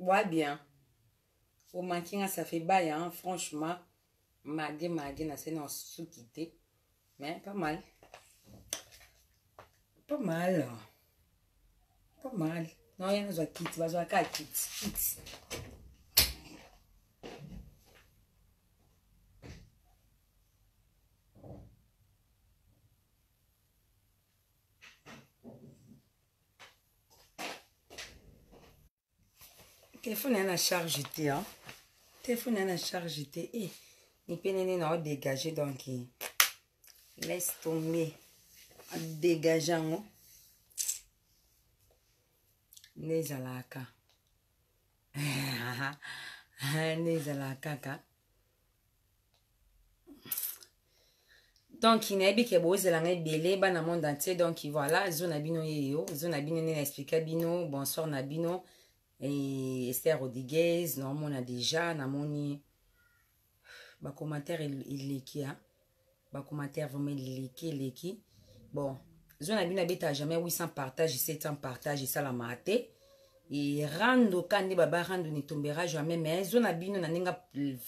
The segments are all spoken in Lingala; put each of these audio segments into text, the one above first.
Boa bien. Omanki nga ça fait bail hein, franchement. Malgré malgré na sene suki te. Mais pas mal. Pas mal. Pas mal. Non, ya nazwa kiti, bazwa kaka kiti, kiti. Telefone ya na charge te hein. Telefone ya na charge te eh nipe nene na dégage donc laisse tomber dégage yango nde ezalaka nde ezalaka kaka donc nayebi ke bozela ngai ebele bana monde entier donc voilà zo na bino yeyo zo na bino nde na explika bino bonsoir na bino e Esther Rodriguez naomona déjà namoni bacommentaire eleki hein? Bacommentaire vraiment eleki eleki bon zo na bino abetaka jamais 800 partage 700 partage esalamaka te e rando ka nde baba rando ne tombera jamais mais zo na bino na ndenge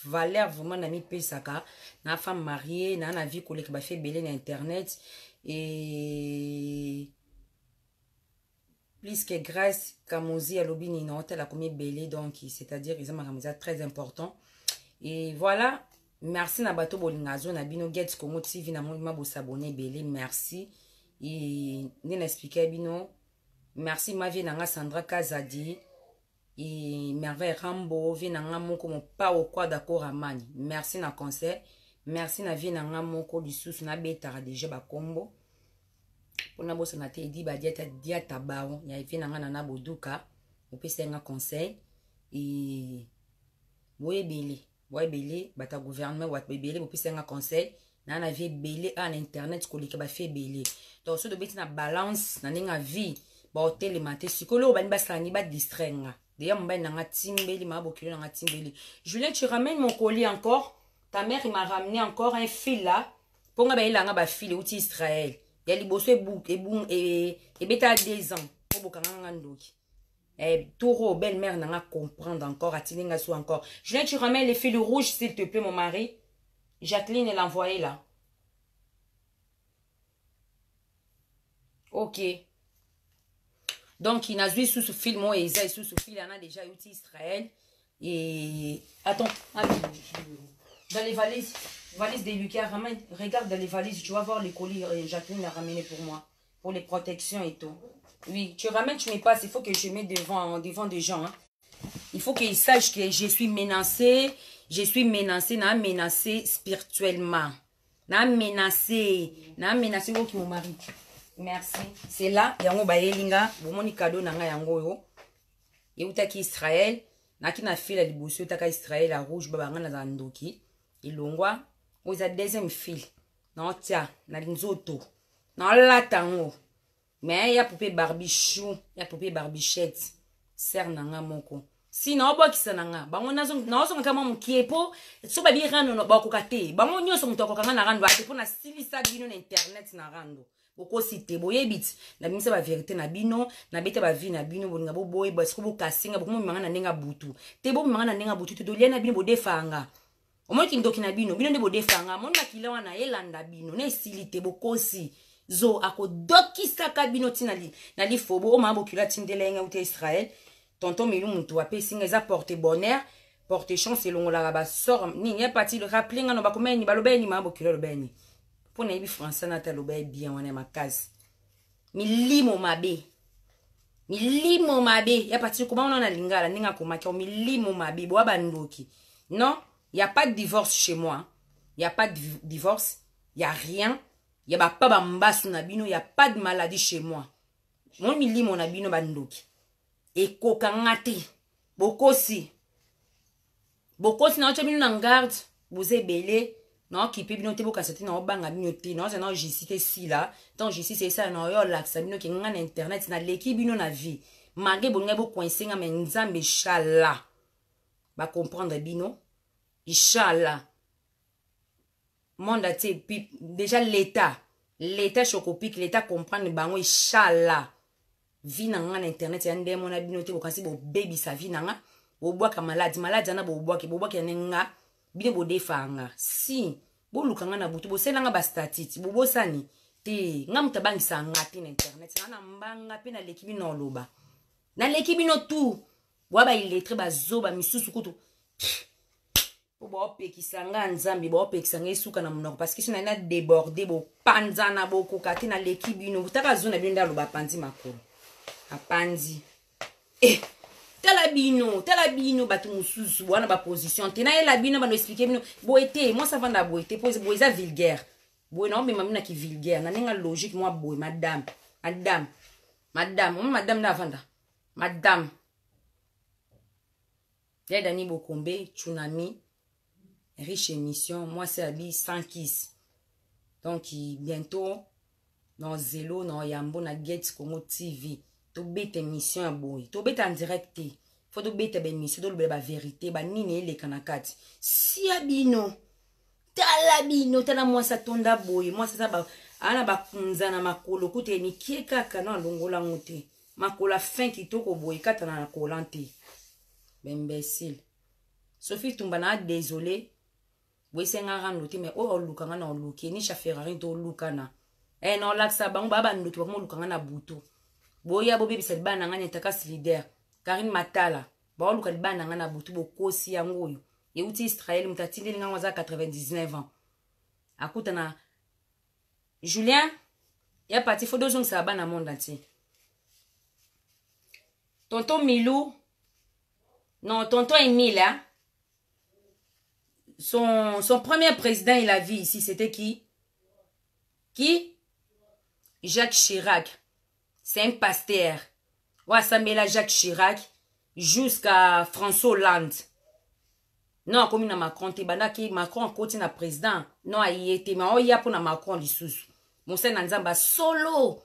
valeur vraiment na mipesaka na femme mariée na na vie koleka bafe ebele na internet e plus que Grace Kamozi alobi nini na otala komi ebele donc c'est-à-dire eza makambo eza très important et voilà merci na bato bolinga zo na bino Get Congo TV na moni ma bosabone ebele merci et nde na expliquer bino merci ma vie na nga Sandra Kazadi et Merveille Rambo vie na nga moko mopao kwa d'accord amani merci na conseil merci na vie na nga moko lisusu nabetaka déjà bakombo mpona bosana te edi badiata diata bao ya vie na nga nana boduka opesa nga conseil e boyebele boyebele bato ya gouvernement bato ebele bopesa nga conseil naa na vie ebele awa na internet koleka bafi ebele donc soki tobeti na balance na ndenge ya vie baotelema te sikoyo loko bani basala ni badistraire nga deya mobali na nga timbeli maa bokilo na nga timbeli julien tu ramènes mon colis encore ta mère m'a ramené encore un fil là mpo nga bayela nga bafile euti israel ya liboso ebeta 2 ans mpo bokanga nga ndoki Eh, tour belle mère nanga comprendre encore atindi nga so encore Julien tu ramènes les fils rouges s'il te plaît mon mari Jacqueline elle envoyé là ok donc nazwi susu film oyo eza lisusu fil ana déjà euti israel et attends dans les valises valises de Lucas ramène regarde dans les valises tu vas voir les colis Jacqueline a ramené pour moi pour les protections et tout. Oui, tu ramènes, tu me passes. Il faut que je mette devant, devant des gens. Hein. Il faut qu'ils sachent que je suis menacée. Je suis menacée, na menacée spirituellement. Na menacée, na menacée oh, mon mari. Merci. C'est là, yango bayelinga, bomoni cadeau nanga yango yo. Eutaki Israël, naki na fil ya liboso eutaka Israël ya rouge baba nga nazala ndoki. Elongwa, oyo eza deuxième fil. Naotia na nzoto. Nalata yango. Mais ya poupée Barbie chou, ya poupée Barbichette, sœur na nga moko. Si naobwakisa na nga, bango naozonga kaka mwa mokie po so babi rando bakoka te. Bango nyonso moto akoka nga na rando ate po nasilisa bino na internet na rando. Bokosi te, boyebi ti nabimisa ba vérité na bino, nabeta ba vie na bino, bolinga boboye, siko bokasinga, bokomomema nga na ndenge ya butu. Te bomema nga na ndenge ya butu te, tolia na bino bodefa nga. Omoni kindoki na bino, bino nde bodefanga, moni makila wana elanda bino, na esili te bokosi. Zo akodokisaka bino ti na lifobo oyo mama bokilo atindela ye ngai uta Israël. Tonton Milu mutu apesi ngai eza porte bonheur, porte chance elongolaka ba sort nini ya parti rappeler nga no bakomeli ni baloba ye ni mama bokilo aloba ye ni. Mpo nayebi français na ata aloba ye bien wana ya makasi. Milimo mabe. Milimo mabe ya parti koma wana na lingala ndenge akomaki milimo mabe boa bandoki. Non, il y a pas de divorce chez moi. Il y a pas de divorce, il y a rien. Il y a ba pa mbasu na bino, il y a pas de maladie chez moi. Moi milimo na bino bandoki. Ekokanga te. Bokosi. Bokosi na otya bino na garde, boza ebele. Na okipe bino te bokasa te na obanga bino te. Na oza na justice te sila. Tant justice esala na oyo lakisa bino ke nga na internet na leki bino na vie. Malgré bolinga bo coincer nga mais Nzambe inshallah. Ba comprendre bino inshallah. Monde entier puis déjà l'état, l'état chocopique, l'état comprendre bango inshallah. Vie na nga na internet ya ndemo na bino te bokasi bobebisa vie na nga. Bobwaka maladi, maladi ana bobwaki, bobwaki ane nga, bino bodefa nga. Si, boluka nga na butu, bosela nga ba statut, bobosani te, nga moto abangisa nga te na internet, na na mbanga pe naleki bino oloba. Naleki bino tout. Boa ba illettré bazoba misusu kutu. Po baopekisa nga Nzambe, baopekisa nga esuka na monoko parce que si na débordé bopanzana bokoka te naleki bino. Botaka zona bino nde aloba apanzi makolo. Apanzi. Eh, tala bino, tala bino bato mosusu wana ba position te. Nayela bino bando expliquer bino boye te, mwasi avanda boye te po boye eza vulgaire. Boye na omema bino na ki vulgaire, na ndenge logique mwa boye madame, madame, madame, madame nde avanda. Madame. Ya Dani Bokombe, Tsunami, riche émission, moi c'est Abi sans kiss. Donc bientôt dans Zelo, dans Yambo, na Gates Congo TV, to beta émission ya boye, to beta en direct te. Faut to beta ba émission, to ba vérité, ba nini eleka na kati. Si abino, tala bino, tala mwasi atonda boye, mwasi aza ba ana bakunza na makolo kuta mikie kaka na longola ngo te. Makolo fin kitoko boye katana na collant te. B'imbécile. Sophie Tumba na désolé. Boyesenga rando te mais oyo oluka nga na oluki nisha Ferrari to oluka na. Eh na olakisa bango ba bandoki bakoma oluka nga na butu. Boya bobebisa libala na nga nyataka leader. Karine Matala ba oluka libala na nga na butu bokosi yango oyo. Euti Israël mutu atindeli nga aza 99 ans. Akutana Julien ya parti faut dozongisa bana monde entier. Tonton Milou, non, tonton Emile, hein? Son premier président, il a vu ici, c'était qui? Qui? Jacques Chirac. C'est un pasteur. Ouais, Sambela Jacques Chirac jusqu'à François Hollande. Non, akomi na Macron te, bandaki Macron akoti na président. Non, aye te, mais oya pona Macron lisusu. Mosali na Nzambe solo.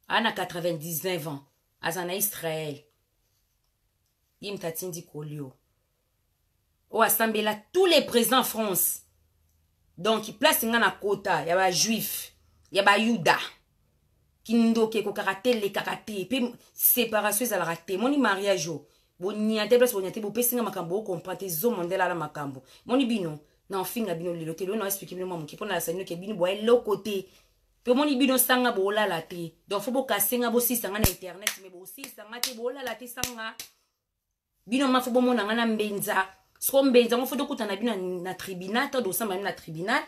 Ana 99 ans. Aza na Israël. Ye moto atindi kolio. Oyo asambela tous les présidents France. Donc place nga na kota ya ba juif, ya ba yuda. Kindoki ekokaka te, elekaka te, pe séparation ezalaka te. Moni mariage o. Boniate place boniate bopesi nga makambo o comprendre te zo mondela ala makambo. Moni bino na ofinga bino lelo te, lelo na expliquer bino mwa moke pona la bino ke bino boya eloko te. Pe moni bino sanga bolala te. Donc faut bokasenga bosisa nga na internet mais bosisa nga te bolala te sanga. Bino ma faut bomona nga na mbenza. Siko mbenza ngo faut tokutana bino na tribunal, to dosamba bino na tribunal.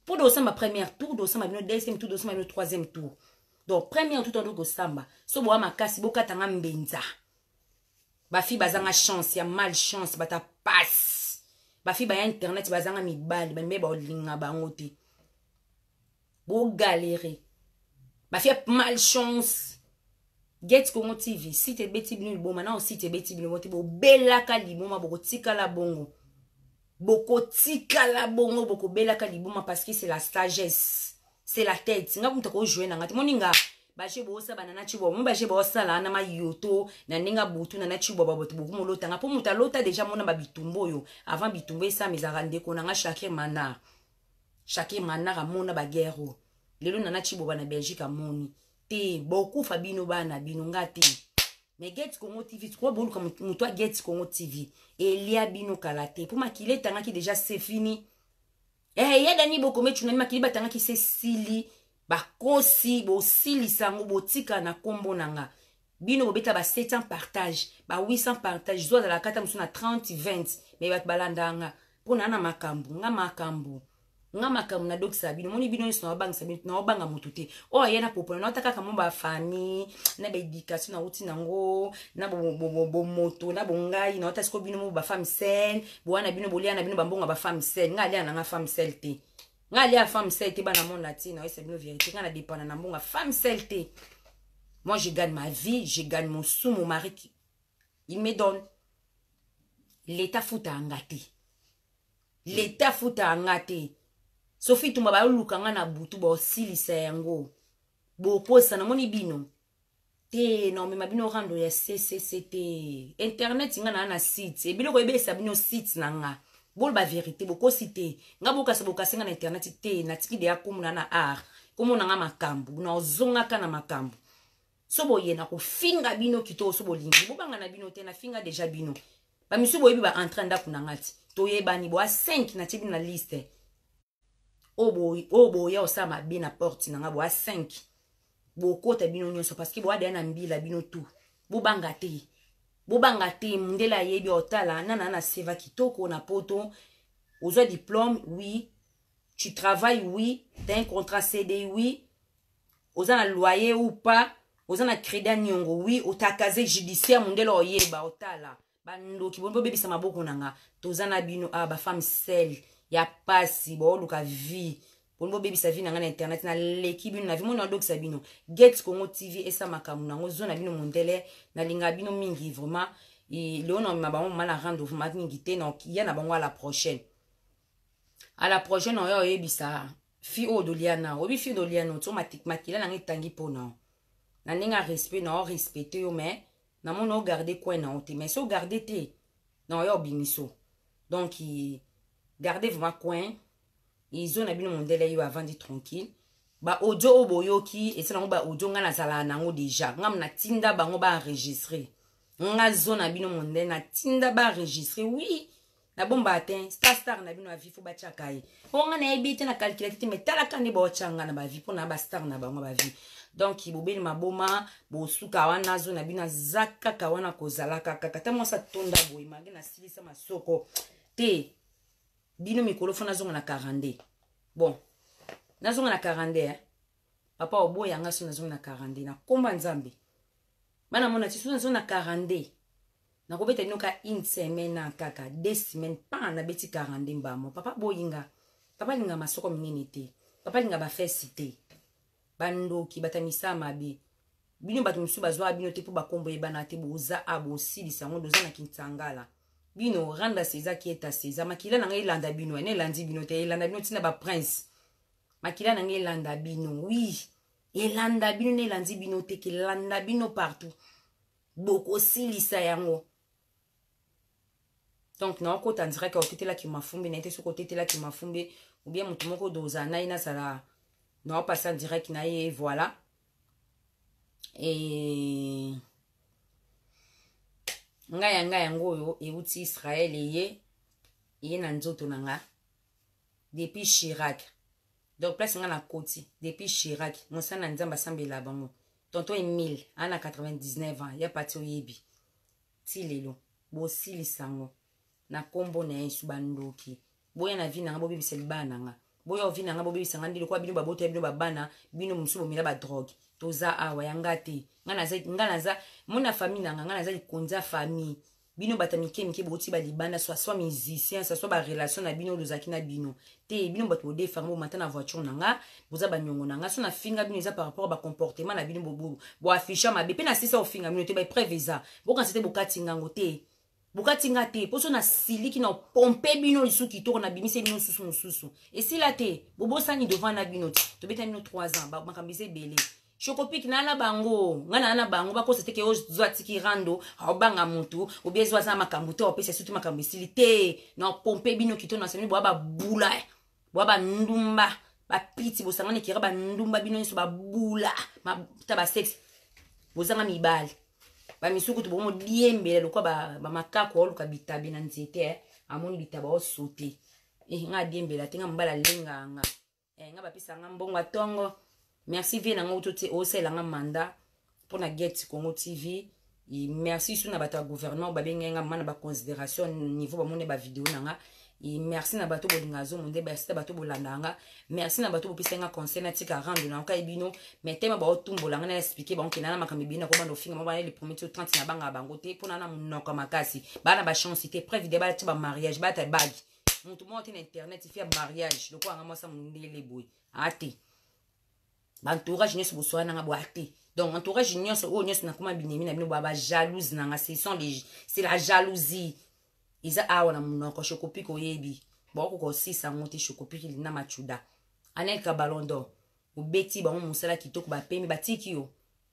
Po dosamba premier tour, dosamba bino deuxième tour, dosamba bino troisième tour. Donc premier tour to dosamba. So boa makasi bokata nga mbenza. Ba fille bazanga chance, ya malchance, bata passe. Ba fille ba ya internet bazanga mibali, ba mibali ba olinga bango te. Bo galérer. Ba fille malchance. Get Congo TV, site ebeti bino liboma, na site ebeti bino bote bobelaka liboma bokotikala bongo. Bokotikala bongo bokobelaka liboma parce que c'est la sagesse, c'est la tête. Nga muta ko jouer na ngati moninga baje bosa banana chibwa mo baje bosa na mayoto na ndinga butu na na chibwa baboto bokumolota nga po muta lota déjà mona ba bitumbo yo avant bitumbo esa mezaka ndeko na nga Shakir Manar. Shakir Manar amona ba guerre lelo nana chibwa na Belgique amoni te bokufa bino bana bino nga te. Mais Get Congo TV, tu crois boluka mutu a Get Congo TV elia bino kala te po makili etangaki déjà c'est fini. Eh ya Dani Bokombe tsunami makili batangaki c'est sili bakosi bosilisa ngo botika na kombo na nga. Bino bobeta ba 700 partage, ba 800 partage, zo la kata musu na 30 20 mais bat balanda nga pona na makambo nga makambo nga makambo na dokisa bino moni bino nyonso na bangisa bino na banga mutu te. O ya na popona na taka mo ba famille na ba éducation na uti nango na bo bo bo moto na bongai na otasi ko bino mo ba femme seule bo wana bino bolia na bino ba mbongo ba femme seule nga alia na nga femme seule te. Nga alia femme seule te bana monde entier na yesa bino vérité nga na dépendre na mbongo femme seule te. Moi je gagne ma vie, je gagne mon sou, mon mari qui il me donne. L'état futa ngate. L'état futa ngate. Sophie Tumba ba luka nga na butu ba osilisa yango. Bokosa na moni bino. Te non mais mabino rando ya CCCT. Internet nga na na site. E biloko ebesa bino site na nga. Bol ba vérité bokosi te. Nga bokasa bokasi nga na internet te na tiki de ya komuna na art. Komona nga makambo na ozonga ka na makambo. So boye na kofinga bino kito so bolingi. Bobanga na bino te na finga déjà bino. Bamisusu boyebi ba entrée ndako na nga ti. Toyebani boa 5 na bino na liste. Oyo boya osala mabe na porte na nga boa 5. Bokota bino nyonso parce que boa deya na mbila bino tout. Bobanga te. Bobanga te mundele ayebi otala nana na seva kitoko na poto. Ozwa diplôme, oui. Tu travailles, oui. T'as un contrat CDI, oui. Oza na loyer ou pas. Oza na crédit ya niongo, oui. Ota casier judiciaire mundele oyeba otala. Bandoki bombe bobebisa maboko na nga. Toza na bino ah ba femme seule ya pasi booluka vie. Bombe bobebisa vie na nga na internet na leki bino na vie mona odokisa bino. Get Congo TV esa makambo nango zona bino mondele na linga bino mingi vraiment. Leo na ma bango mama na rendez-vous ma mingi te na ya na bango à la prochaine. À la prochaine oyo oyebisa fi oyo doliana, obi fi doliana to makila na nga etangi pona. Na ndenge respect na respecter yo mais na mona o garder coin na te mais so garder te na oyo obimiso. Donc garder vraiment coin. Izo na bino mondele yo avandi tranquille. Ba audio oyo boyoki esala ngo ba audio nga nazala nango déjà. Nga na tinda bango ba enregistrer. Nga zo na bino mondele na tinda ba enregistrer. Oui. Na bomba te star star na bino avi fo batiaka ye. Po nga nayebi te na calculateur te mais talaka nde baotia nga na ba vie pona ba star na bango ba vie. Donc bobeli maboma bosuka wana zo na bino aza kaka wana kozalaka kaka ta mwasi atonda boye malgré nasilisa masoko te bino mikolo fo nazonga na 42. Bon nazonga na 42 hein. Papa oboya nga so nazonga na 42 na komba nzambe. Bana mona ti so nazonga na 42. Nakobeta bino ka une semaine na kaka 2 semaines pa na beti 42 mbamo. Papa boyinga. Papa linga masoko minene te. Papa linga ba fesi te. Bandoki batamisa mabe. Bino bato mosusu bazwa bino te po bakombo yebana te boza a bosilisa ngo doza na kintsangala. Bino randa seza kieta seza makila na ngai elanda bino ene elandi bino te elanda bino tina ba prince. Makila na ngai elanda bino. Oui, elanda bino ne elandi bino te kelanda bino partout. Bokosilisa yango. Donc na okota direct otetelaki mafumbi na ete soki otetelaki mafumbi ou bien mutu moko doza na ye nazala na opasa direct na ye voilà. Et ngai ya ngai yango oyo euti Israël eye ye na nzoto na nga depuis Chirac. Donc place nga na koti depuis Chirac mosala na Nzambe asambela bango. Tonton Emile ana 99 ans ya pati oyebi ti lelo bosilisango na kombo na Yesu bandoki boya na vie nanga bobebisa libala nanga boya ovi nanga bobebisa nga ndilo kwa bino babota bino babana bino mosusu bomela ba drogue toza awa ya nga te nga naza mona famille nanga nga naza likonzi ya famille bino bata mike mike boti ba libanda soit soit musicien soit soit ba relation na bino lozaki na bino te bino bato bodefanga bomata na voiture nanga boza banyongo nanga so na finga bino eza par rapport ba comportement na bino bo bo afficha mabe pe na sisa ofinga bino te ba preuve eza bokanisa te bokati ngango te bokati nga te poso na siliki na pompe bino lisusu kitoko na bimise bino susu mosusu esila te bobosani devant na bino te tobeta bino 3 ans makambo eza ebele Chocopik na na bango nga na na bango bakosa te ke ozwa tiki rando aobanga mutu obi ezwa za makambo te opesa surtout makambo esili te na pompe bino kitoko na sami boa babula boa bandumba bapiti bosangani kira bandumba bino nyonso babula ta basexe bozanga mibali bamisuku to bomo diembela lokwa bamakako aoluka bitabe na nzete amoni bitaba osote nga adiembela te nga mobali alengaka nga nga bapesa nga mbongo atongo merci vie nango to te osela nga mandat pona Get Congo TV et merci sur na bato ya gouvernement babengi nga mana ba considération niveau bamone ba vidéo na nga et merci na bato bolinga zo monde merci na bato bolanda nga merci na bato bopesa nga conseil na tika rando na ngai bino mais tema ba otumbola nga na expliquer bango kena na makambo bino ko bando finga mabana le premier 30 na banga bango te pona na monoko makasi bana ba chance te preuve de ba ba mariage ba ta bague mutu moko te na internet fi ya mariage lokola nga mwasa mondele boye ate ba entourage nyonso boswana nanga boye ate donc entourage nyonso oyo nyonso nakoma binemi na bino boye ba jalouse nanga ce sont les c'est la jalousie eza awa na monoko Chocopik oyebi bakokoka kosisa yango te Chocopik lina machuda Anelka Ballon d'Or obeti bango mosala kitoko bapemi batiki yo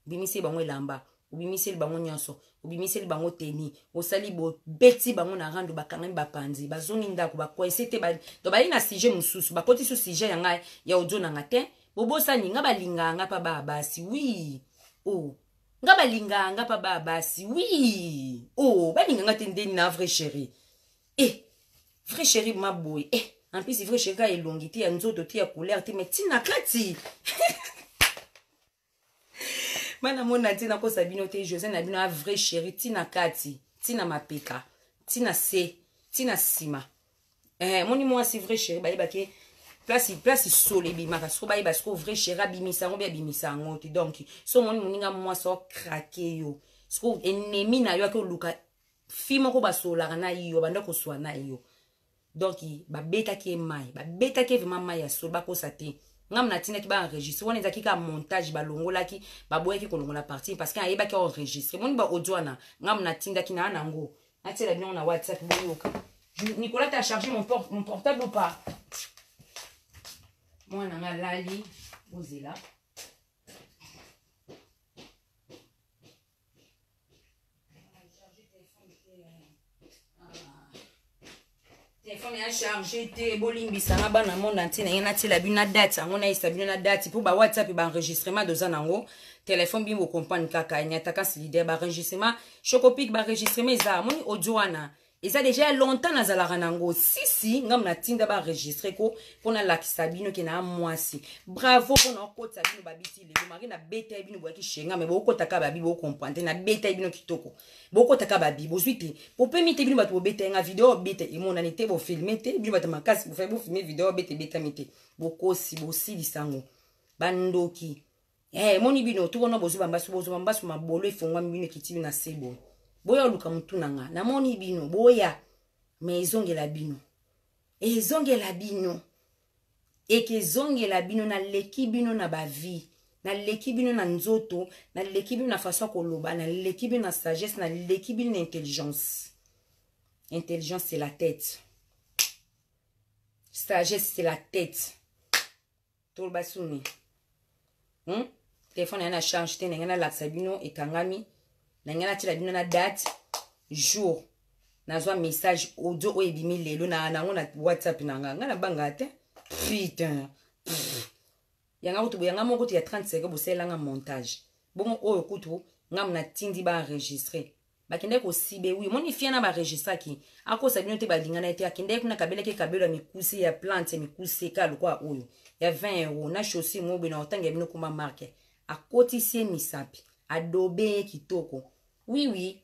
obimiseli bango elamba obimiseli bango nyonso obimiseli bango teni osali bobeti bango na rando bakangami bapanzi bazongi ndako bakoinse te donc bayi na sujet mosusu bakoti su sujet ya ngai ya audio na nga te bobosani nga balingaka nga mpa baa basi oui oh. Nga balingaka nga pa ba basi. Oui. Oh, balinga nga te ndeni na vrai chéri. Eh, vrai chéri maboye. Eh, en plus vrai chéri ka elongi te ya nzoto te ya couleur te mais tina kati. Bana mona te nakosa bino te José na bino a vrai chéri tina kati, tina mapeka, tina se, tina sima. Eh, moni mwasi vrai chéri bayebaki place place solo ebimaka soko bayeba soko vrai chéri abimisa yango be abimisa yango te. Donc so omoni moninga mwasi okrake yo soko ennemi na yo ake oluka fi moko basololaka na yo banda koswa na yo. Donc babetaki ye mai, babetaki ye vraiment mai ya solo, bakosa te. Ngam natindaki ba enregistre wana ezalaki kaka montage, balongolaki, baboyaki kolongola partie parce que ayebaki enregistre. Moni ba audio wana ngam natindaki na nango natiela bino na WhatsApp boyoka. Nicolas, t'as chargé mon portable ou pas? Mwana nga lali ozela. Telefone ya charge te, bolimbisa nga bana monde entier, na ngai natiela bino na date yango, nayesa bino na date mpo ba WhatsApp ba enregistrement doza nango telefone bino bocomprendre kaka enyataka leader ba enregistrement chocopic ba enregistrement eza moni audio wana eza déjà ya longtemps nazalaka nango. Sisi ngambo natinda ba enregistre ko mpo nalakisa bino ke na mwasi. Bravo mpo na okotisa bino babiti lelo mari nabeta ye bino boyaki shenga me bokotaka babi bocomprendre te nabeta ye bino kitoko bokotaka babi bozwi te popemi te bino bato bobeta ye nga video obeta emonani te bofilme te bino bato makasi bofai bofilme video obeta ebetami te bokosi bosilisa yango bandoki. Eh, moni bino tukona bozwi bambasu bozwa bambasu mabolo efongwami bino ekiti bino na se boye boya oluka motu na nga namoni bino boya me ezongela bino ezongela bino ekezongela bino naleki bino na bavie naleki bino na nzoto naleki bino na façon ya koloba naleki bino na sagesse naleki bino na intelligence. Intelligence c'est la tête, sagesse c'est la tête. Toloba suni telefone ya na charge te ndenge nalakisa bino ekangami ndenge natiela bino na date jour nazwa message audio oyo ebimi lelo na nango na WhatsApp na nga nga nabangaka te putain. Yanga kutu yanga moko kutu ya 30 secondes bosalelanga montage bongo oyo kutu ngamu natindi ba enregistre bakendaki kosibe wi omoni fia na baregistraki akosa bino te balingana ye te akendaki kuna kabelaki kabelo ya mikuse ya plante ya mikuse ka lokola oyo ya 20 euro na chaussure moko boye na otanga ya bino koma marke akotisi ye misapi adobe ye kitoko. Oui oui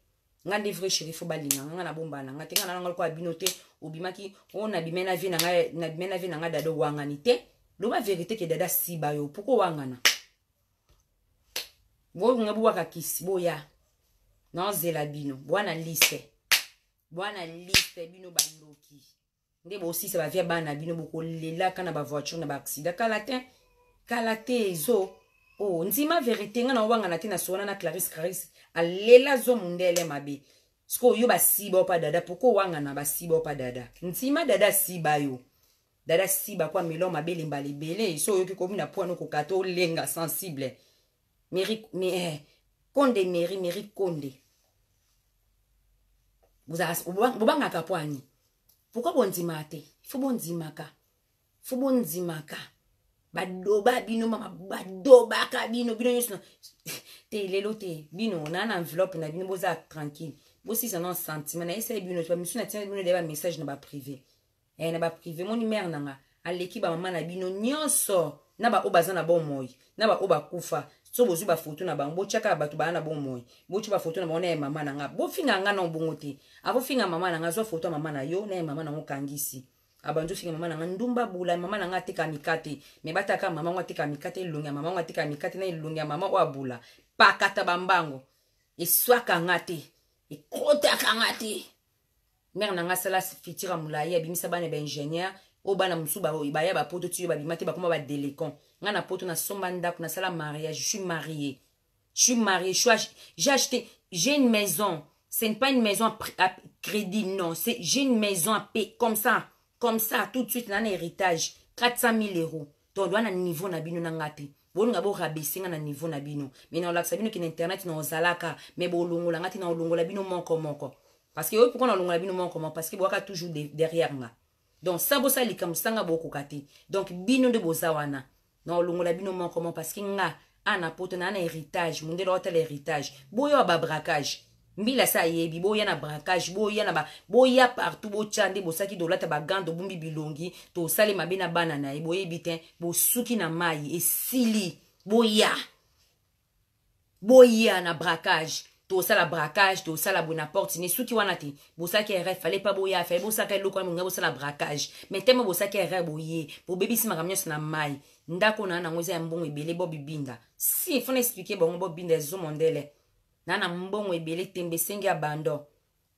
nga nde vrai chéri fo balinga nga nabombana na nga te nga nalanga lokola bino te obimaki oyo nabime na vie na nga nabime na vie na nga dada owangani te loba vérité ke dada siba yo poko owangana bolinga bobwaka kisi boya naozela bino bwana liste bwana liste bino bandoki nde bosisa bavia bana bino bokolelaka na bavoiture na baaccident kala te kala te ezo oh, ndima vérité nga na owangana te na sona na Clarisse. Clarisse alela zo mundele mabe sikoyo yo basiba opa dada poko owangana basiba opa dada ndima dada siba yo dada siba kwa melo mabe lemba lebele so oyoki komi na poano kokata olenga sensible Mary, mais, eh, Konde Mary, Mary Konde. Bobangaka po ani? Pourquoi bondimaka te? Faut bondimaka. Faut bondimaka. Badoba bino mama badobaka bino bino nyonso te lelo te bino na na enveloppe na bino boza tranquille. Bosisa na sentiment na esali bino ba misu na tina bino de ba message na ba privé. Eh, na ba privé moni mère nanga aleki ba mama na bino nyonso na ba oyo baza na bomoi na ba oyo bakufa so bozwi bafoto na bango botyaka bato baa na bomoi botya bafoto na bango na ye mama na nga bofinga nga na bongo te akofinga mama na nga zwa foto ya mama na yo na ye mama na ngo kangisi abandi ofinga mama na nga ndumba bula mama na nga ateka mikate me bataka mama ngo ateka mikate elongi ya mama ngo ateka mikate na elongi ya mama oyo abula pakata bambango eswaka nga te ekotaka nga te. Mère na nga asala futur ya molai abimisa bana ba ingénieur oyo bana mosusu baya bapoto ti oyo babima te bakoma ba délinquant. Nga na poto nasomba ndako nasala mariage, je suis mariée, je suis mariée, j'ai acheté, j'ai une maison, ce n'est pas une maison à crédit, non, c'est j'ai une maison à payer comme ça tout de suite na héritage 400 000 euros. Donc doit na niveau na bino na nga te bolinga borabese nga na niveau na bino mais na olakisa bino ke na internet na ozalaka mais bolongola nga te na olongola bino moko moko parce que oyo pourquoi na olongola bino moko moko parce que boyaka toujours derrière nga donc sa bosala likambo sanga bokoka te donc bino nde boza wana na olongola bino moko moko parce que nga Ana poto na na héritage, mundele otala héritage. Boya ba braquage. Mbila sa yebi, boya na braquage, boya na ba boya partout botia nde bosaki dolata ba gando bumbi bilongi, to sale mabe na bana na ye, boyebi te, bosuki na mai esili. Boya. Boya na braquage. Tosala braquage, tosala boye na porte ne suki wana te. Bosaki erreur, fallait pas boya, fallait bosaka eloko wana monga bosala braquage. Mais tellement bosaki erreur boye, bobebisi makambo nyonso na mai. Ndako na nango eza ya mbongo ebele bo bibinda. Si, faut na expliquer bango bo binda ezo mondele. Na na mbongo ebele tembe sengi abandon.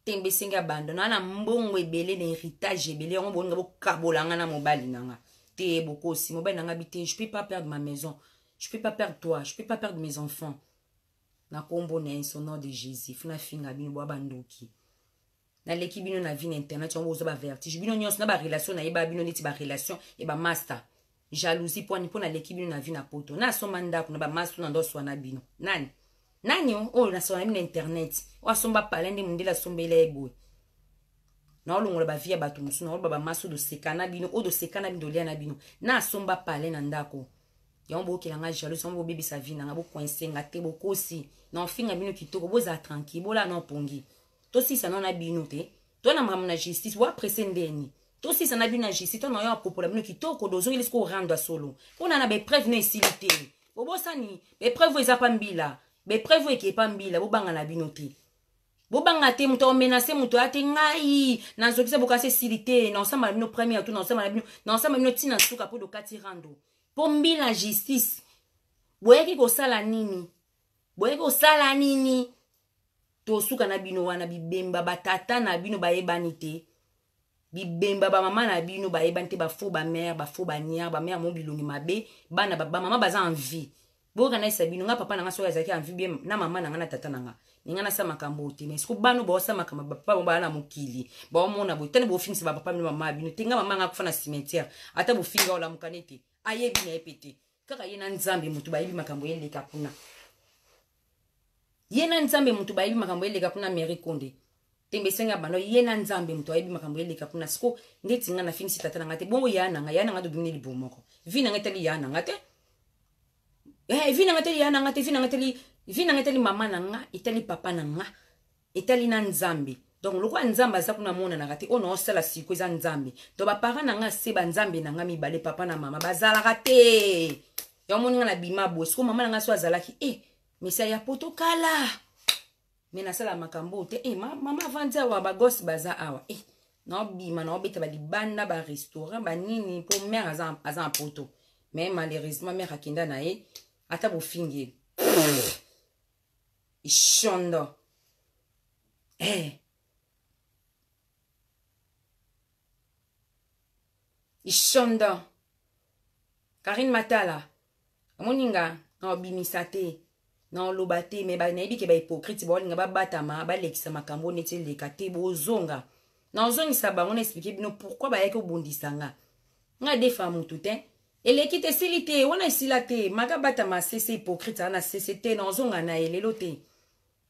Tembe sengi abandon. Na na mbongo ebele na héritage ebele yango boninga bokabola nga na mobali nanga. Te bokosi mobali nanga bite, je peux pas perdre ma maison. Je peux pas perdre toi, je peux pas perdre mes enfants. Na kombo na ye, son nom de Jésus. Funa finga bino bo bandoki. Naleki bino na vie na internet yango boza ba vertige bino nyonso na ba relation na yeba bino neti ba relation e ba master jalousie pwani mpo naleki bino na vie na poto na asomba ndako na ba master na ndo swana bino nani nani oyo na swana bino na internet oyo asomba palais nde mondele asombela ye boye na olongola ba vie ya bato mosusu na oloba ba master doseka na bino oyo doseka na bino dolia na bino na asomba palais na ndako yango bokela nga jalouse yango bobebisa vie na nga bokoinse nga te bokosi na ofinga bino kitoko bozala tranquille bolala na opongi tosisa no na bino te to na makambo na justice wa presse ndeni tosisa na bino na justice to na yo apopola bino kitoko dozongeli siko rando ya solo mpo na na baepreuve no esili te bobosani baepreuve eza pa mbila baepreuve eke pa mbila bobanga na bino te bobanga te moto aomenase moto aya te ngai nazokisa bokanisi esili te naosamba na bino première tour naosamba na bino naosamba bino ntina nsuka mpo dokati rando mpo mbila justice boyaki kosala nini boyaki kosala nini tosuka na bino wana bibemba batata na bino bayebani te bibemba bamama na bino bayebani te bafaux bamare bafaux baniar bamare mo bilongi mabe bana bamama baza en vie boyoka nayesa bino nga papa na nga soki azalaki en vie bien na mama na nga na tata na nga me nga nasala makambo te mais siko bana baosala makambo bapapa bango baa na mokili baomona boye tani bofingisa bapapa bino mama bino te nga mama nga akufa na cimetière ata bofinga olamukane te ayebi na ye pe te kaka ye na nzambe moto bayebi makambo eleka kuna ye na nzambe moto bayebi makambo eleka kuna mary konde tembe esengi ya bando ye na nzambe moto ayebi makambo eleka kuna siko ndeti nga nafingisi tata na nga te bongo ya na nga ya na nga tobimi libumu moko vi na nga etali ya na nga te eh, vi na nga etali ya na nga te vi na nga etali vi na nga etali mama na nga etali papa na nga etali na nzambe donc lokola nzambe aza kuna amonanaka te oyo naosala siko eza nzambe donc baparent na nga se banzambe na nga mibale papa na mama bazalaka te yango moni nga na bima boye siko mama na nga so azalaki e eh, misa ya poto kala me nasala makambo te e eh, mama avandi awa bagosi baza awa e eh, naobima naobeta balibanda barestaurant banini mpo mare aza, aza na poto mais malheureusement mare akenda na ye ata bofingi ye ishondo eh. Ishondo Karine Matala omoni nga naobimisa te naoloba te me nayebi ke bahypocrite baolinga babatama balekisa makambo neti eleka te bozonga naozongisa bango na explike bino pourkui bayaki kobundisa nga nga defa motu te eleki te esili te wana esila te maka batama sese hypocrite aza na sese te naozonga na ye lelo te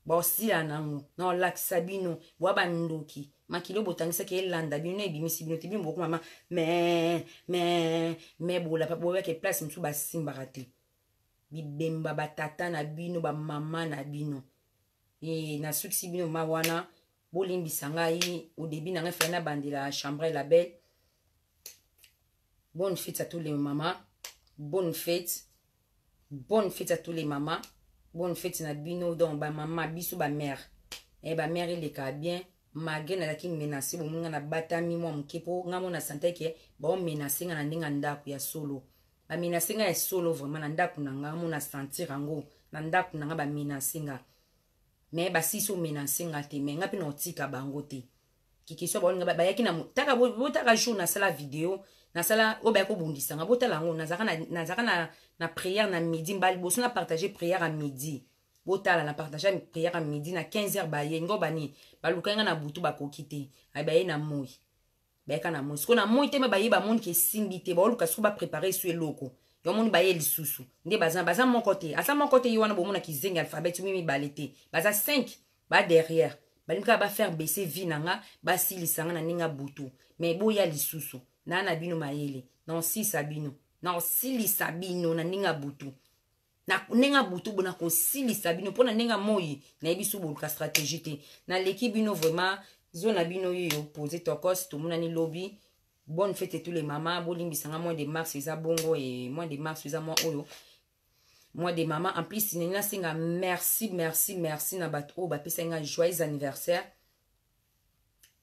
baosila nango naolakisa bino bwa bandoki makili oyo botangisaki elanda bino na ebimisi bino te bino bokoma ma me me me bolapa boyaka place mosusu basimbaka te bibemba batata na bino bamama na bino e nasukisi bino ma wana bolimbisa ngai au début na ngai fai nabandela chambre la belle bonne fête à tous les mamans bonne fête bonne fête à tous les mamans bonne fête na bino donc bamama biso bamare eh, bamare eleka bien malgré nazalaki menace bomoni nga nabatami mwa moke mpo nga mona sante ke baomenace nga na ndenge ya ndako ya solo bamenace nga ya solo vraiment na ndako na nga mona sentir yango na ndako na nga bamenace nga mais basisi omenace nga te mais nga mpe naotika bango te kikiswa baolinga bayaki na taka botaka jour nasala video nasala oyo bayaki kobundisa nga botala yango nazalaka na, na prière na midi mbala liboso na partage prière ya midi botala na partage prière ya midi na 15 heures baye ngo bani balukaki nga na butu bakoki te baye na moi bayaka na moi sikoyo na moi te me baye bamoni ke esimbi te baoluka sikoyo baprepare esu eloko yo omoni baye lisusu nde baza baza moko te aza moko te ye wana bomona kizengi alphabet mi mibale te baza 5 ba derrière balingi kaka bafaire baisser vie na nga basilisa nga na ndenge ya butu me boya lisusu naa na bino mayele na osilisa bino na osilisa bino na ndenge ya butu. Na ndenge ya butu bo nakosilisa bino mpo na ndenge ya moi nayebi so boluka stratégie te. Naleki bino vraiment zo na bino yeyo pose tokos tomonani lobi. Bonne fête tous les mamas, bolimbisa nga mois de mars eza bongo et mois de mars eza mois oyo mois de maman. En plus nini nasenga merci merci merci na bato oyo bapesaki nga joyeux anniversaire.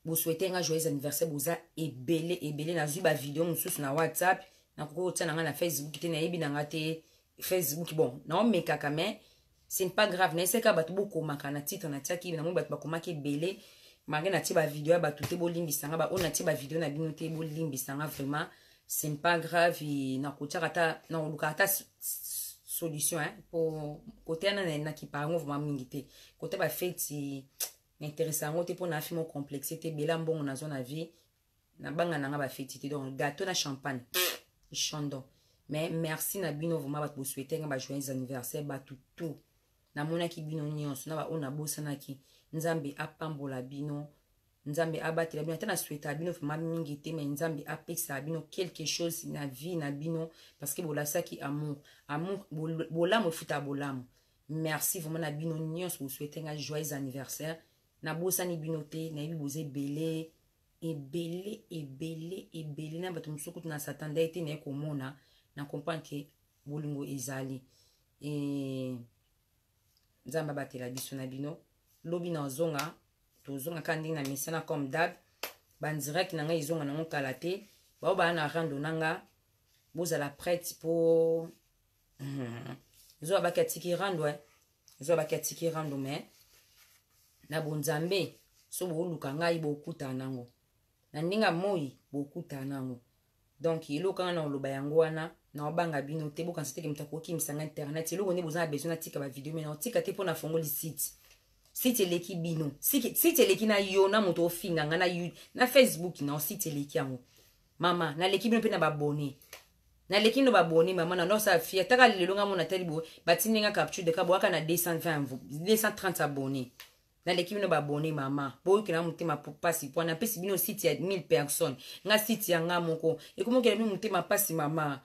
Bosouhaite nga joyeux anniversaire, boza ebele ebele. Nazwi ba video mosusu na WhatsApp, nakoki kotia na nga na Facebook te, nayebi na nga te Facebook. Bon, naomekaka mais ce n'est pas grave. Nayesaka bato bokomaka na titre natiaki, namoni bato bakomaki ebele malgré natie ba video ya bato te. Bolimbisa nga baoyo natie ba video na bino te, bolimbisa nga vraiment, ce n'est pas grave. Nakotiaka ata nakoluka ata solution hein, po kote wana nakipa yango vraiment mingi te. Kote bafeti n'intéresse yango te mpo na afi mo complexe te. Bela mbongo nazwa na vie, nabanga nanga bafeti te. Donc gâteau na champagne chandon. Mais merci na bino vraiment bato bosouhaite nga ba joyeux anniversaire, bato tout namonaki bino nyonso na baoyo nabosanaki. Nzambe apambola bino, Nzambe abatela bino. Ata na souhaita bino vraiment mingi te, mais Nzambe apesa bino quelque chose na vie na bino, parce que bolasaki amour, amour bolamu efuta bolamu. Merci vraiment na bino nyonso bosouhaite nga joyeux anniversaire. Nabosani bino te, nayebi boza ebele ebele ebele ebele na bato mosusu kutu na satanda ete naye komona na comprendre ke bolingo ezali e Nzambe abatela biso na bino. Lobi na ozonga, tozonga kaka ndenge na misana comme d'hab. Bandirect na ngai ezonga nango kala te. Bao baa na rando na nga, bozala prête po zoa baki atiki rando, eh. Zoa baki atiki rando, mais na bonzambe so booluka ngai bokutana nango na ndenge ya moi, bokutana nango. Donc eloko kanga na oloba yango wana, naobanga bino te. Bokanisa teke moto akokimisa nga internet eloko nde boza na besoin natika bavideo, me naotika te mpo na fongoli site. Site eleki bino, site eleki na yo na moto ofinga nga na, na Facebook na site eleki yango. Mama, naleki bino mpe na babone, naleki bino babone. Mama, na nosala fier taka lelo nga mona tali boye batindi nga capture de ka boyaka na 220 230 abonné. Naleki bino babone. Mama, boyokela motema mpasi mpo napesi bino site ya 1000 personnes. Nga site ya nga moko ekomokela bino motema mpasi. Mama,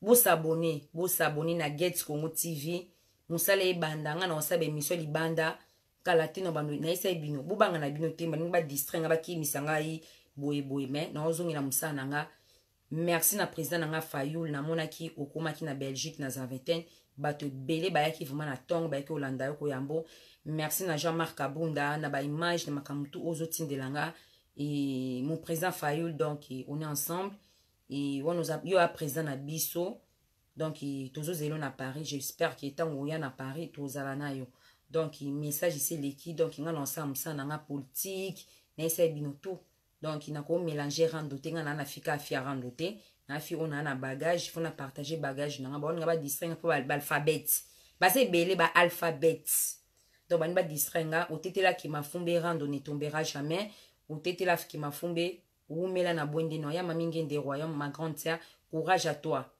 bosabone, bosabone na Get Congo TV. Mosala ebanda, nga na osala baémission libanda kala te na bando. Nayesai bino, bobanga na bino te. Baningi badistrait nga, bakimisa ngai boyeboye, mais naozongela mosala na nga. Merci na président na nga Fayul. Namonaki okomaki na Belgique na Zaventem, bato ebele bayaki vraiment na ntongo, bayaki kolanda yo koyambo. Merci na Jean-Marc Abunda na baimage na makambo tu ozotindela nga. Et mon président Fayul, donc on est ensemble et wana yo ya président na biso. Donc tozozela na Paris, j'espère ke ntango oya na Paris tozala na yo. Donc message esi eleki. Donc nga na osala mosala na nga politique, nayesai bino tout. Donc nakomélange rando te. Nga na na fika afia rando te, nafi oyo naa na bagage, faut na partager bagage na nga. Baoninga badistrait nga mpo baalphabet baza ebele, baalphabet. Donc bani badistrait nga. Otetelaki mafumbe, rando ne tombera jamais. Otetelaki mafumbe, wumela na bwende no ya mami ngende royaume. Ma grande sœur, courage à toi,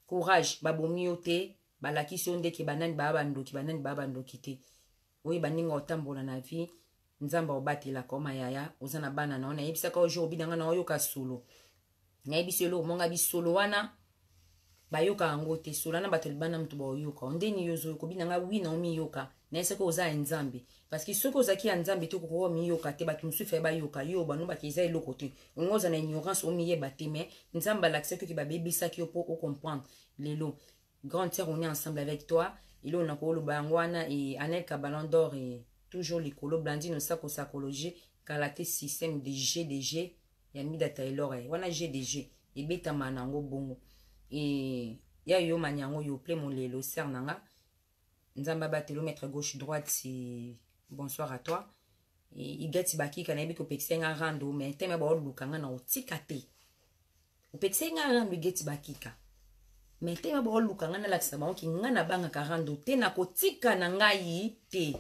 courage. Babomi yo te, balakisi yo ndeke banani baa bandoki, banani baa bandoki te. Oyeba ndenge otambola na vie. Nzambe aobatelaka oma yaya. Oza na bana na yo. Nayebisaka yo jour obinanga na oyoka solo, nayebisi eloko monga bisolo wana bayoka yango te. Solo wana bato libanda moto baoyoka ndeni yo ozoyoka obinanga wi na omiyoka. Nayebisaki oza ya Nzambe, parce que soki ozalaki ya Nzambe te, okokoka omiyoka te. Bato mosusu faye bayoka yo bano baki eza eloko te. Olingi oza na ignorance, omiyeba te, mais Nzambe alakisaki oki babebisaki yo mpo ocomprendre lelo. Grande sœur, on est ensemble avec toi. Eloko na koloba yango wana. E Anelka Ballon d'Or e toujours likolo. Blandine Osako Sakologie kala te, système de GDG ya Mida Taylor e wana GDG ebetama nango bongo. E ya yo manyango yo ple molelo sœur na nga, Nzambe abatelo. Maître gauche droite, si bonsoir à toi. Igati bakika, nayebi kopekisa nga rando, mais teme baoluka nga na otika te. Opekisa nga rando, Igeti bakika, mais teme baoluka nga, nalakisa bango ki nga nabangaka rando te, nakotika na ngai te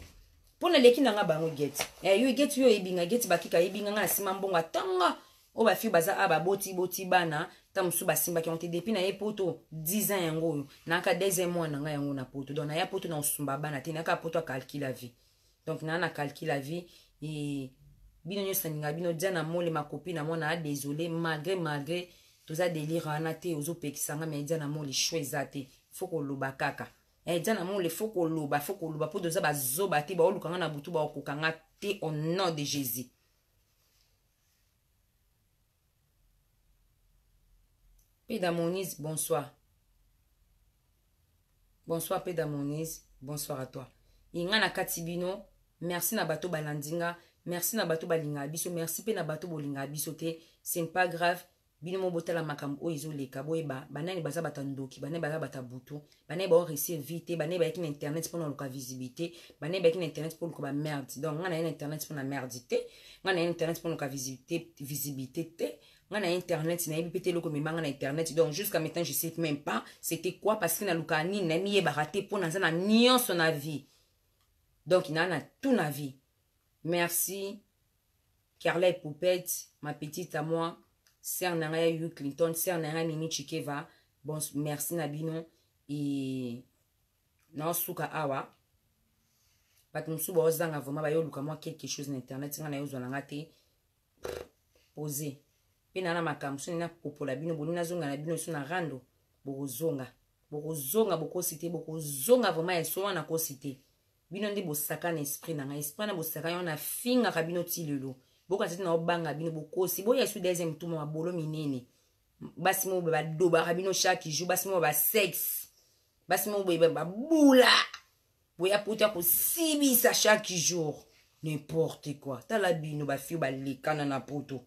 mpo naleki na nga bango. Igeti eh, yo Igeti, yo oyebi nga. Igeti bakika ayebi nga, nga na nsima mbongo atanga oyo bafi baza a baboti boti bana ta mosusu basimbaki yango te. Depuis na ye poto 10 ans yango oyo, nayaka deuxième mois na ngai yango na poto. Donc naya poto na osumba bana te, nayaka poto acalcule la vie. Donc naa na calcule la vie. E bino nyonso nalinga bino. Diana Molema, copine na mwana a désolé, malgré toza délire wana te, ozopekisa nga, mais Diana Mole, choix eza te, faut koloba kaka. Eh, Diana Mole, faut koloba, faut koloba po toza bazoba te, baoluka nga na butu baokoka nga te au nom de Jésus. Peda Moniz, bonsoir. Bonsoir Peda Moniz, bonsoir à toi. Inga na kati bino, merci na bato balandi nga, merci na bato balingaka biso, merci pe na bato bolingaka biso te, ce n'est pas grave. Bino mo botala makambo oyo ezoleka, boyeba banani baza bato ya ndoki, banani baza bato ya butu, banani bao réussir vie te, banani bayaki na internet mpona koluka visibilité, banani bayaki na internet mpo koluka ba merde. Donc nga naye na internet mpona merde te, nga naye na internet mpona koluka visibilité, visibilité te. Nga na internet nayebi pe te eloko emema nga na internet. Donc jusqu'à maintenant je sais même pas c'était quoi, parce que nalukaka nini, namiyebaka te mpo naza na nyonso na vie. Donc naa na tout na vie. Merci Carla Poupette, ma petite à moi, sœur na ngai ya Hugh Clinton, sœur na ngai Mimi Chikeva. Bon, merci na bino. Et naosuka awa. Bato mosusu baozanga vraiment bayoluka mwa quelque chose na internet, nga nayozwa na nga te. Pose mpe na na makambo so nina kopola bino boni nazonga na bino so na rando, bokozonga, bokozonga, bokosi te, bokozonga vraiment ya so wana kosi te. Bino nde bosaka na esprit na ngai, esprit na bosaka yango nafingaka bino ti lelo. Bokanisa te na obanga bino, bokosi. Boya su deuxième tour mabolo minene. Basi mo badobaka bino chaque jour, basi mo ba sexe, basi mo babula. Boya pota kosibisa chaque jour. N'importe quoi. Tala bino ba fille balekana na poto.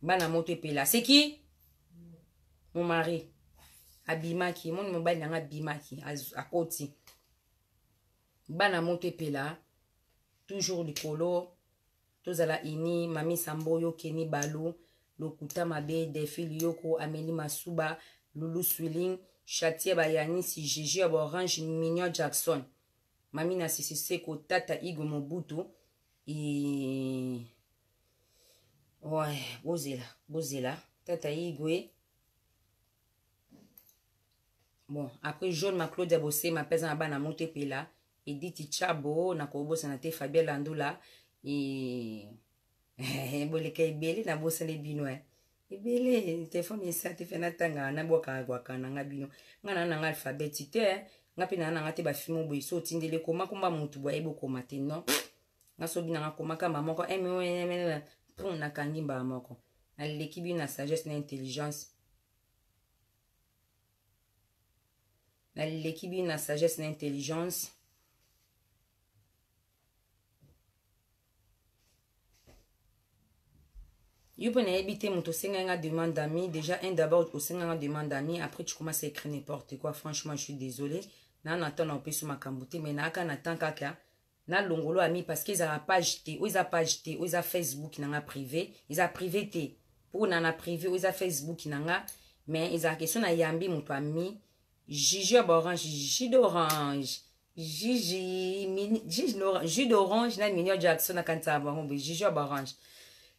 Bana moto epela. C'est qui? Mon mari. Abimaki, moni mobali nanga abimaki, akoti. Bana moto epela toujours likolo. Tozala ini, Mami Samboyo, Kenny Balou, Lokuta Mabe, Delphi Liyoko, Amélie Masuba, Lulu Swilling, Chatie Bayanisi, Gigi ya Orange, Mignon Jackson, Mami na Sisi Seko, Tata Igo Mobutu, et... Ouais, bozela, bozela, Tata Igwe. Bon, après Jaune ma Claudia Bossé, ma pesa na bana moto epela, Edith Chabo, na kobosana te Fabien Landula, et boleka ebele na bosani bino eh. Ebele telefone esa te fe natanga nabwaka gwaka na nga bino. Nga na nanga alphabet te, eh. Nga pe na nanga te ba filmo boye so otindele koma komba mutu boye bokoma te non. Nga so bina nga koma kamba moko M O N M N pon nakangi mbala moko. Naleki bino na sagesse na intelligence. Naleki bino na sagesse na intelligence. Yo pe nayebi te moto osengai nga demande d'ami. Déjà un d'abord osengai nga demande d'ami, après tu commences à écrire n'importe quoi. Franchement je suis désolée. Na na temps na opeso makambo te, mais na aka na temps kaka na longolo ami parce que ezala page te, oyo eza page te, oyo eza Facebook na nga privé, eza privé te. Pour na na privé oyo eza Facebook na nga, mais ezala question na yambi moto ami Gigi ya orange, jus d'orange. Gigi, mini, jus d'orange na Mignon Jackson na kanisa bango boye, Gigi ya orange.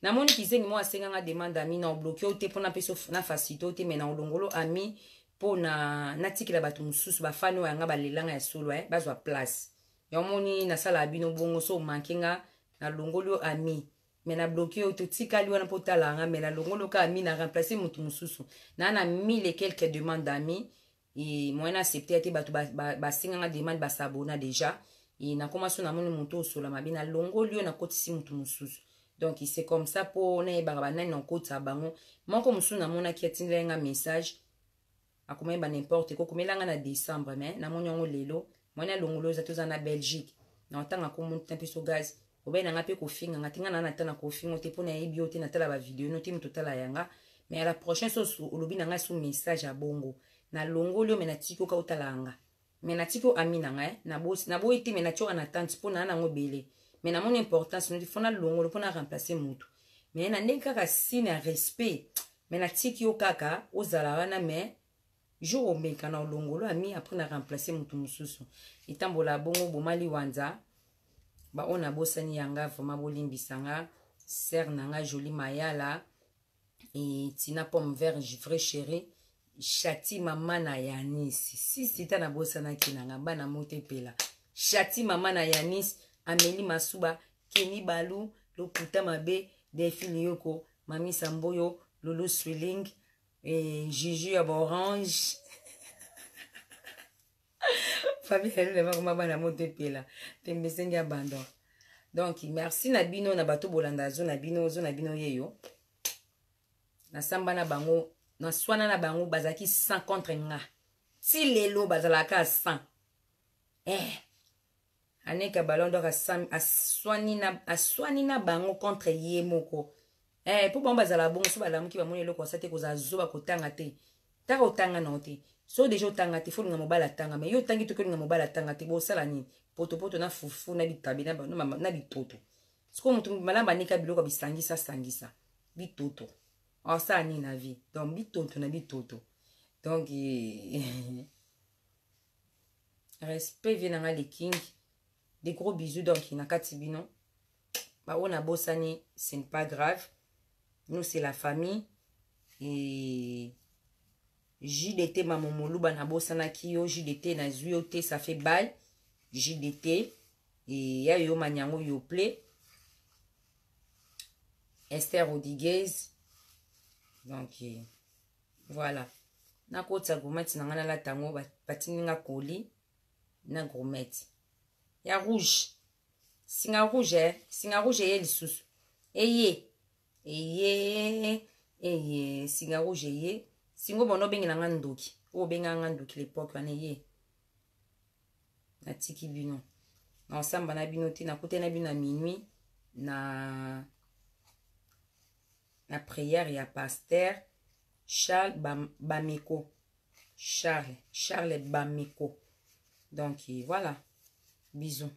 Namoni kizengi moko asenga nga demande ami na obloqué yo te mpona mpe na facilité yo te, mais na olongolo ami mpona natikela bato mosusu bafani oyo yanga balelanga ya solo eh, bazwa place. Ya omoni nasala bino bongo so omanke nga na longoli yo ami, mais na bloqué yo totikali wana mpo tala nga, mais na longoli yo kaka ami na remplacer moto mosusu. Na na 1000 et quelques demandes d'amis et moyen na accepter te bato basenga nga demande basabona déjà. Et nakoma so namoni moto osola mabe na longoli yo nakotisi moto mosusu. Donc c'est comme ça po nayebaka banani na okotisa bango. Moko mosusu namonaki atindela nga message akomaki ba n'importe quoi, komela nga na décembre, mais namoni yango lelo. Mwana longolo oza toza na Belgique. Na otanga ko monte mpe so gaz. Obe na nga pe kofinga nga te, nga na na tana kofinga te pona yebi yo te na tala ba vidéo no te moto tala yanga. Mais à la prochaine so olobi na nga so message ya bongo. Na longoli yo mais na tiki oka otala nga. Mais na tiki ami na nga na bosi na boyi te mais na tioka na tante pona na ngo belé. Mais na mon importance no fona longolo pona remplacer moto. Mais na ndenge kaka signe ya respect. Mais na tiki yo kaka ozala wana mais jour omeka na olongolo ami après na remplacer moto mosusu. Etambola bongo bomali wanza ba oyo nabosani yanga vraiment bolimbisa nga. Sœur na nga Jolie Mayala et Tina Pomme Vert vrai chérie Chati mama na Yanis. Si si ta nabosanaki na nga bana moto epela. Chati mama na Yanis, Amélie Masuba, Kenny Balou, Lokuta Mabe, Delphine Yoko, Mami Samboyo, Lulu Swilling et Juju ya Orange. Fabien Elule bakoma bana moto epela tembe esengi abandon. Donc merci na bino na bato bolanda zo na bino zo na bino yeyo. Nasamba na bango naswana na bango bazalaki 100 contre nga. Ti lelo bazalaka 100. Eh. Aneka Ballon d'Or aswani na aswani na bango contre ye moko. Eh po bango bazala bongo so balamuki bamoni eloko asa te kozala zoba kotanga te. Taka otanga na te. So deja otanga te faut linga mobali atanga mais yo otangi toki olinga mobali atanga te bosala nini? Potopoto na fufu na bitabe na na, na bitoto. Sikoyo moto malamu anika biloko bisangisa sangisa bitoto. Osala nini na vie? Donc bitoto na bitoto. Donc eh, respect vie na nga le king des gros bisous donc na kati bino baoyo nabosani ce n'est pas grave nous c'est la famille et JDT mamomoluba nabosanaki yo JDT nazwi yo te ça fait bail JDT et ya yo manyango yo play Esther Rodriguez donc Voilà. Nakotisa gourmette na ngai nalata yango batindi nga colis na gourmette ya rouge. Singa rouge eh? Singa rouge eye lisusu. Eye. Eye. Eye. Singa rouge eye. Singo bono obengela nga ndoki. Oyo obengaka nga ndoki l'époque wana eye. Natiki bino. Nakosamba na bino te nakutani na bino na minuit na na prière ya pasteur Charles Bameko. Charles, Charles Bameko. Donc voilà. Bisous.